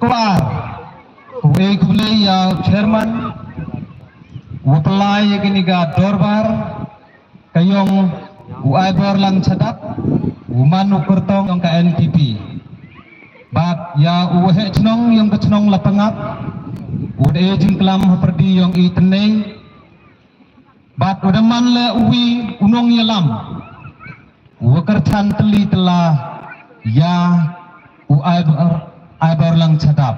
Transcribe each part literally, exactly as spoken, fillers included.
Khublei, khublei ïa u chairman, u pynlai ïa kane ka dorbar, ka ïong u Aibor Langchadap, u man u kyrtong ïong ka N P P. Bad ïa u waheh chnong ïong ka chnong Lapangap, u da e jingklam ha pyrdi ïong i tnei. Bad u da man le uwi u nongïalam, u kyrchan tylli tylla ïa u Aibor, Aibor Langchadap.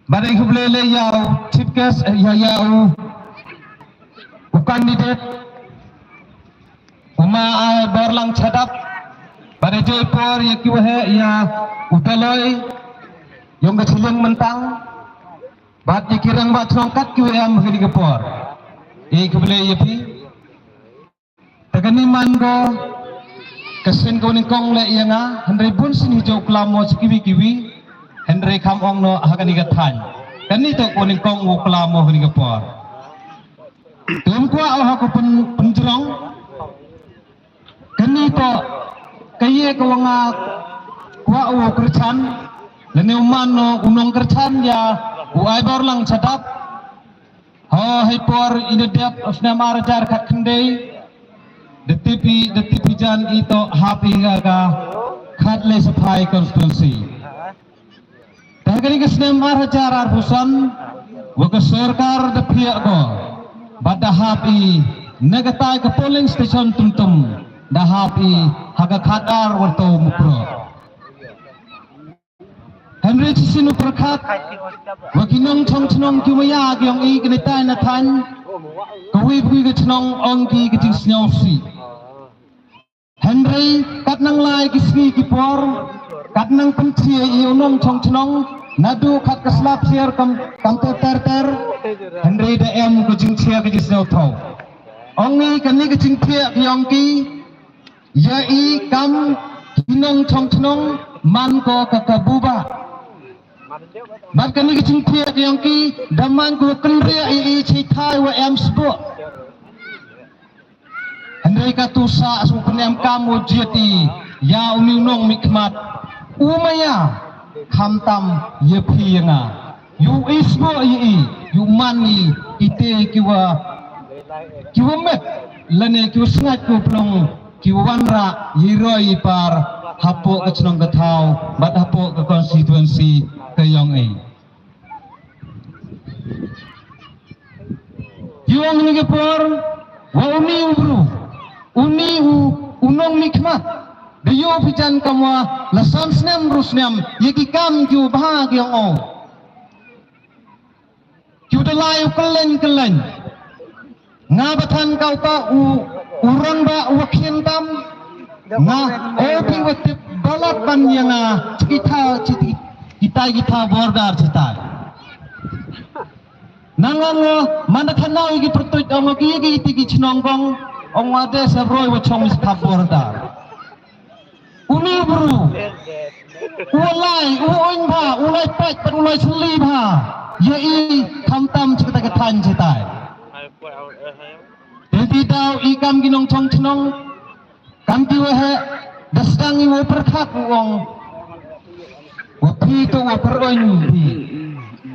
Bad ai khublei le ïa u chief guest, eh, ïa, ïa u, u candidate, u ma Aibor Langchadap. Bad ai joi por ïa ki waheh ïa u Daloi, ïong ka chiliang Myntang. Bad ïa ki rangbah chnong kat ki wa em ha kane ka por. Ai khublei ïa phi. Te kane man ko ka sien ka nyngkong leh ïa nga, hynrei bun sien hi jong u klam mo sha kiwi kiwi, hynrei kham ong noh ha kane ka thaiñ. Kane to ka nyngkong u klam mo ha kane ka por. Te ym kwah ha ka pyn, pynjrong. Kane to ka ïa ka wa nga kwah u kyrchan, lane u man u nongkyrchan ïa u Aibor Langchadap. Ho, hei por i da dep u snem ar hajar khatkhyndai, da tip i, da tip i jan i to hap i ha ka khatlai Saphai constituency. Te ha kane ka snem ar hajar arphew san, wa ka sorkar da phiah ko, bad da hap i na katai ka polling station Tumtum, da hap i ha ka khatar Warto Mukroh. Hynrei shisien u pyrkhat wa ki nongchong chnong ki wa ïa ki ong i kane tai na thaiñ, kawei pa kawei ka chnong ong ki ka jingsngewsih. Hynrei kat nang lai ki sngi ki por, kat nang pynthie i u nongchong chnong, naduh kat ka slap siar kam, kam ter ter ter, hynrei da em ka jingthie ka jingsngewthuh. Ong i kane ka jingthie ki ong ki, ïa i kam ki nongchong chnong man ko ka ka buba. Bad kane ka jingthie ka ong ki da man ko kynriah i i chithai wa em sbuh. Hynrei ka tu sa su pynem kam u jied i ïa u ni u nongmihkhmat u maya khamtam ïa phi ïa nga. Ïu isbuh ïa i, ïu man i, ite ki wa, ki wa met, lane ki wa sngaid ki wa pynlong, ki wa wanrah, ïa i roi i par, hapoh ka chnong ka thaw, bad hapoh ka constituency ka ïong i. Ïong ni ka por, wa uni u bru, uni u, u nongmihkhmat, da ïoh phi jan kamwa, la san snem ru snem, ïa ki kam ki wa bha ki ong o. Ki u da lai u kylleng kylleng. Nga ba than ka u pa u, u rangbah u wa khien tam. Nga, o phi wa tip balat ban ïa nga, chikitha, chiti-, kitai kitha border chitai. Nang nga, man da than nau ïa ki pyrtuit ong ki ïa ki ti ki chnong kong, ong wa de sa roi wa chong sa border. Uni u bru. U lai, u oin bha, u lai pait, pat u lai sli bha. Ïa i khamtam chi kata ka thaiñ chitai. Te ti daw i kam ki nongchong chnong. Kam ki wa heh, da sdang i wa pyrkhat u ong. Wa phi to wa pyroin phi.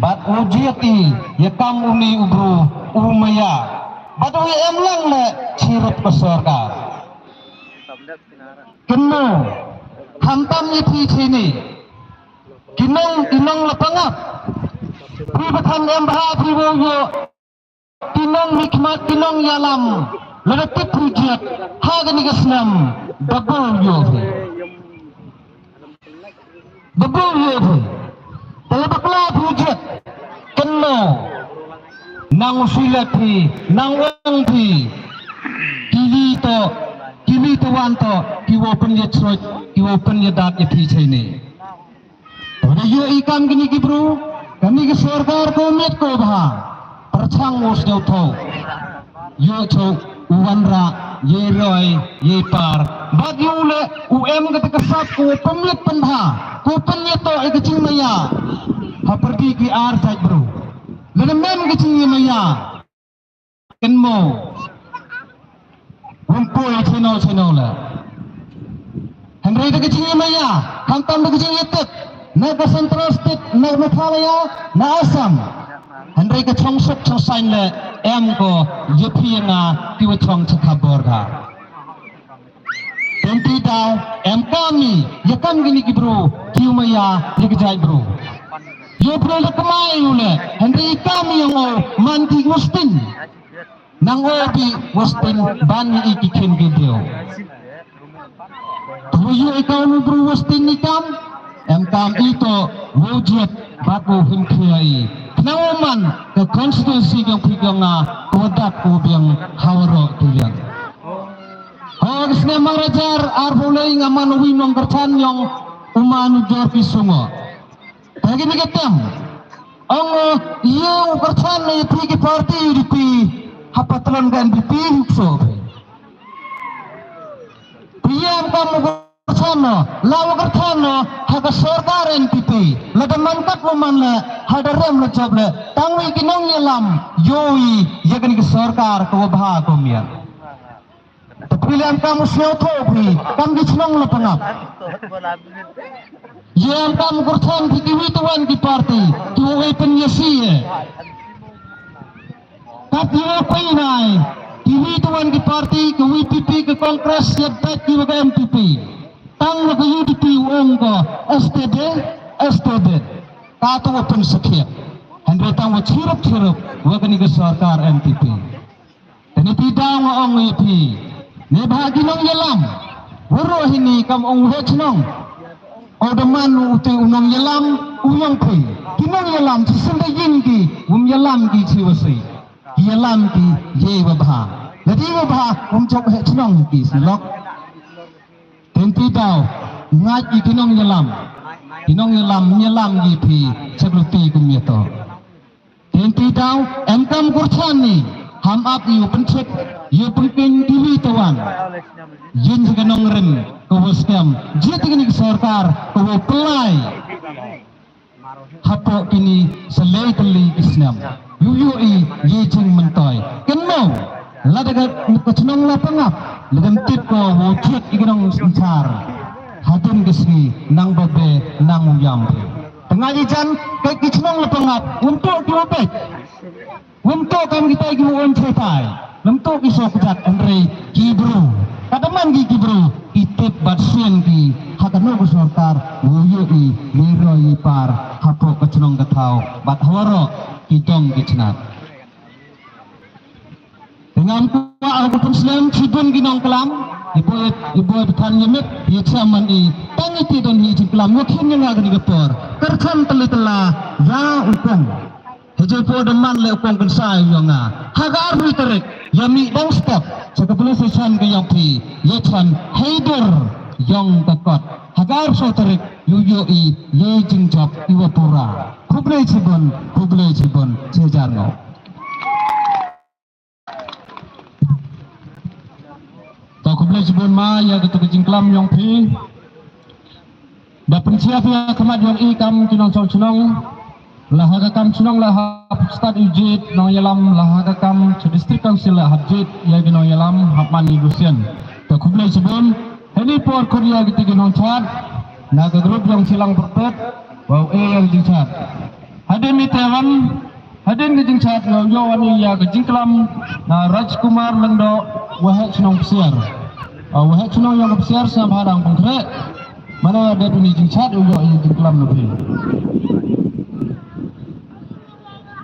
Bad u jied i, ïa kam uni u bru, u maya. Bad u em lang le, chi rup ka sorkar. Kynmaw, khamtam ïa phi chini. Ki nong, ki nong Lapangap. Phi ba than em bha phi wa ïoh. Ki nongmihkhmat, ki nongïalam. Lada tip phi jied. Ha kani ka snem. Da bun ïoh phi. Da bun ïoh phi. Te lada bakla phi jied. Kynmaw. Nang u sui lad phi, nang u ong phi. Kini to, kini to wan to, ki wa pynïaid shuid, ki wa pynïaid dap ïa phi chini. Te da ïoh i kam kini ki bru, kani ki sorkar ko miet ko bha. Pyrchang u sdeu tho. Ïoh cho u wanrah, ïa i roi, ïa i par. Bad ïoh le, u em kata ka sap ko pynmiet pynbha, ko pynïaid to ïa ka jingmaya. Ha pyrdi ki ar sait bru. Lada mem ka jingmaya. Kynmaw. Wym poi chino chino la. Hynrei da ka jingmaya, khamtam da ka jingïatip. na ka Central State, na Meghalaya, na Assam. Hynrei ka chongsuk chongsaiñ leh em ko ïa phi ïa nga kiwa chong cha ka border. Tynti daw em kam i ïa kam kini ki bru kiwa maya ïa ka jaitbru. Ïa u bru da kmai u leh, hynrei i kam i ong o man ki Western. Nang o bi Western ban i ki khin ki diew. Tu yu i kam u bru Western i kam, em kam i to u jied bad u him khia i. Khnang u man ka constituency jong phi jong nga ko dap ko biang ha waroh tu liang. Ho ki snem ar hajar arphew lei nga man u wi nongkyrchan yong u man u jor ki sungo. Ka kini ka tem. Ong, eh, ïa u kyrchan na ïa phi ki party U D P ha patlon ka N P P huk so. Phi ïa kam u kyrchan no, la u kyrchan no ha ka sorkar N P P. La da man kat u man le ha da rem la jop le tang wi ki nongïalam ïohi ïa kani ka sorkar ka wa bha ko mian. Te phi leh em kam u sngewthuh phi kam ki chnong la pangap. Ïa em kam u kyrchan phi kiwi tuan ki party kiwa wei pynïasi eh. Kat ïa u pynai kiwi tuan ki party kiwi P P ki Congress ïa bad kiwa ka N P P. Tang wa ka U D P u ong ko S T D, S T D. Ka tu wa pynsakhiat. Hynrei tang wa chirup chirup wa kani ka sorkar N P P. Tynti daw nga ong ïa phi. Ne bha ki nongïalam. Waroh hini kam ong u heh chnong. O da man u te u nongïalam u yong phi. Ki nongïalam chi senda yin ki um ïalam ki chi wasi. Ki ïalam ki ye wa bha. Lada ye wa bha um chok heh chnong ki silok. Tynti daw ngait ki ki nongïalam. Ki nongïalam ïalam ki phi chak luti kum ïa to. Tynti daw em kam kyrchan ni ham ap ïa u pynchit ïa u pynkin kiwi tuan. Yin ka nongrim ka wa skem jit kini ki sorkar ka wa pynlai. Hapoh kini sa lei tylli ki snem yu yu i ye jing myntoi. Kynmaw lada ka chnong la pangap lada ym tip ko wa jit i ka nongsynchar. Hadien ka sngi nang ba be nang u yam phi. Tengah i jan ka ki chnong la pangap um toh ki wa bek. Wym toh kam kitai ki wa on chetai. Lym toh ki sokjat hynrei ki bru. Ka da man ki ki bru ki tip bad sien ki ha kano ka sorkar wa ïoh i lei roi i par hapoh ka chnong ka thaw bad ha waroh ki dong ki chnat. Te ngam kwah ha ka pynslem chibun ki nongklam i boi i boi Pathan Yamit i chairman i tang i ti don hi jingklam wa khin nga kani ka por. Kyrchan tali tala ya u kong. Hajai po da man le u kong kynsai u yong nga ha ka arphew tarik ïa mih dang step cha ka police station ka yong phi ïa chan hei dur yong ka kot ha ka arphew tarik yu yu i ye jingjop i wa pura. Khublei chibun, khublei chibun, che jar ngo. To khublei chibun ma ïa katu ka jingklam yong phi. Da pynchiar phi ha khmat yong i kam ki nongchong chnong. La ha ka kam chnong la ha stad i jit nongïalam la ha ka kam cha district council la ha jit ïa ki nongïalam hap man i gusian. To khublei chibun. Heni por khut ïa kiti ki nongchat na ka group yong Chilang Pyrpet. Wow e ïa ki jingchat. Hadien i te wan hadien ki jingchat ïa u ïoh wan ïa ka jingklam na Rajkumar Lyngdoh waheh chnong Psiar. Waheh chnong yong Psiar sngap hadang pengkhreh. Mano ïa dep ini jingchat u ïoh ïa jingklam na phi.